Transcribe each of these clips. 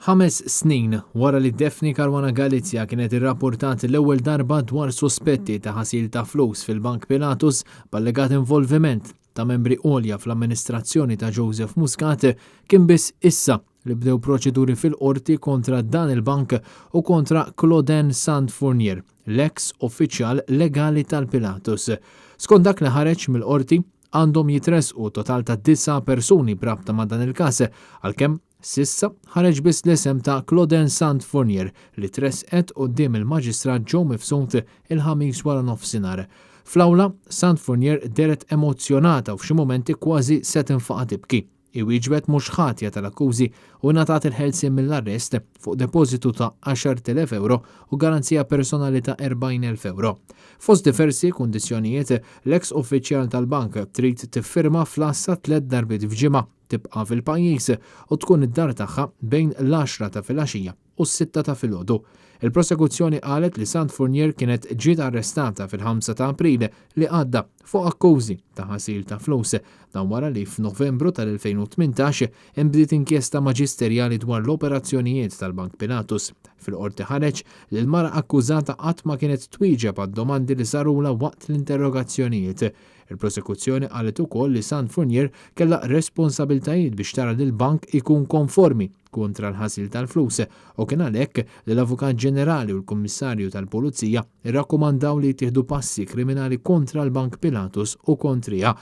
Ħames snin wara li Daphne Caruana Galizia kienet irrapportat l-ewwel darba dwar suspetti ta' ħasil ta' flus fil-Bank Pilatus b'allegat involviment ta' membri għolja fl-amministrazzjoni ta' Joseph Muscat, kien biss issa li bdew proċeduri fil-qorti kontra dan il-bank u kontra Claudin Sant Fournier, l-eks uffiċjal legali tal-Pilatus. Skont dak li ħareġ mill-qorti, għandhom jitressqu total ta' disa' persuni b'rabta ma' dan il-każ, għalkemm s'issa ħareġ biss l-isem ta' Claudin Sant Fournier li tressqet quddiem il-Maġistrat Joe Mifsud il-Ħamis waranofsinhar. Fl-awla, Sant Fournier dehret emozzjonata u f'xi mumenti kważi se tinfaqa' tibki. Hi wieġbet mhux ħatja tal-akkużi u ngħatat il-ħelsien mill-arrest fuq depożitu ta' 10,000 ewro u garanzija personali ta' 40,000 ewro. Fost diversi kundizzjonijiet, l-eks uffiċjal tal-bank trid tiffirma fl-għassa tliet darbiet f'ġimgħa, tibqa' fil-pajjiż u tkun id-dar tagħha bejn l-għaxra ta' filgħaxija u s-sitta ta' filgħodu. Il-prosekuzzjoni qalet li Sant Fournier kienet ġiet arrestata fil-5 ta' April li għadda fuq akkużi ta' ħasil ta' flus. Dan wara li f'Novembru tal-2018 inbdiet inkjesta maġisterjali dwar l-operazzjonijiet tal-Bank Pilatus. Fil-Qorti ħareġ li l-mara akkużata qatt ma kienet twieġeb għad-domandi li sarulha waqt l-interrogazzjonijiet. Il-prosekuzzjoni qalet ukoll li Sant Fournier kellha responsabiltajiet biex tara li l-bank ikun konformi kontra l-ħasil tal-flus u kien għalhekk li l-Avukat Ġenerali u l-Kummissarju tal-Pulizija rrakkomandaw li jittieħdu passi kriminali kontra l-Bank Pilatus u kontriha.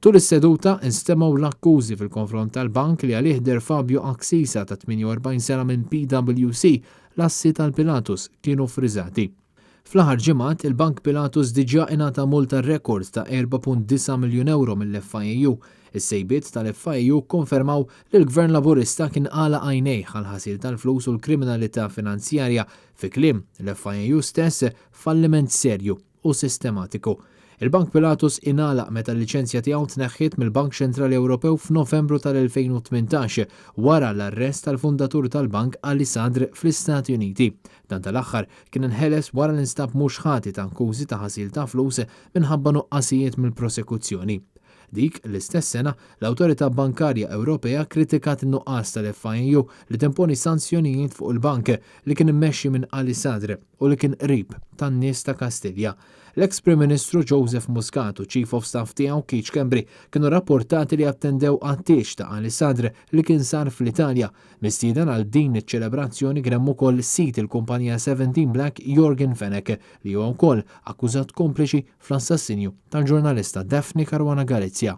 Tul is-seduta nstemgħu l-akkużi fil-konfront tal-bank li għalih deher Fabio Axisa ta' 48 sena minn PwC, l-assi tal-Pilatus kienu ffriżati. Fl-aħħar ġimgħat, il-Bank Pilatus diġà ingħata multa rekord ta' 4.9 miljun ewro mill-FIAU. Is-sejbiet tal-FIAU kkonfermaw li l-Gvern Laburista kien għalaq għajnejh għall-ħasil tal-flus u l-kriminalità finanzjarja, fi kliem l-FIAU stess, falliment serju u sistematiku. Il-Bank Pilatus ingħalaq meta l-liċenzja tiegħu tneħħiet mill-Bank Ċentrali Ewropew f'Novembru tal-2018 wara l-arrest tal-fundatur tal-bank Ali Sadr fl-Istati Uniti. Dan tal-aħħar kien inħeles wara li nstab mhux ħati ta' akkużi ta' ħasil ta' flus minħabba nuqqasijiet mill-prosekuzzjoni. Dik l-istess sena, l-Awtorità Bankarja Ewropea kkritikat in-nuqqas tal-FIAU li timponi sanzjonijiet fuq il-bank li kien immexxi minn Ali Sadr u li kien qrib tan-nies ta' Kastilja. L-eks Prim Ministru Joseph Muscat u Chief of Staff tiegħu Keith Schembri kienu rapportati li attendew għat-tieġ ta' Ali Sadr li kien sar fl-Italja. Mistieden għal din iċ-ċelebrazzjoni kien hemm ukoll sid il-kumpanija 17 Black Yorgen Fenech li huwa wkoll akkużat kompliċi fl-assassinju tal-ġurnalista Daphne Caruana Galizia.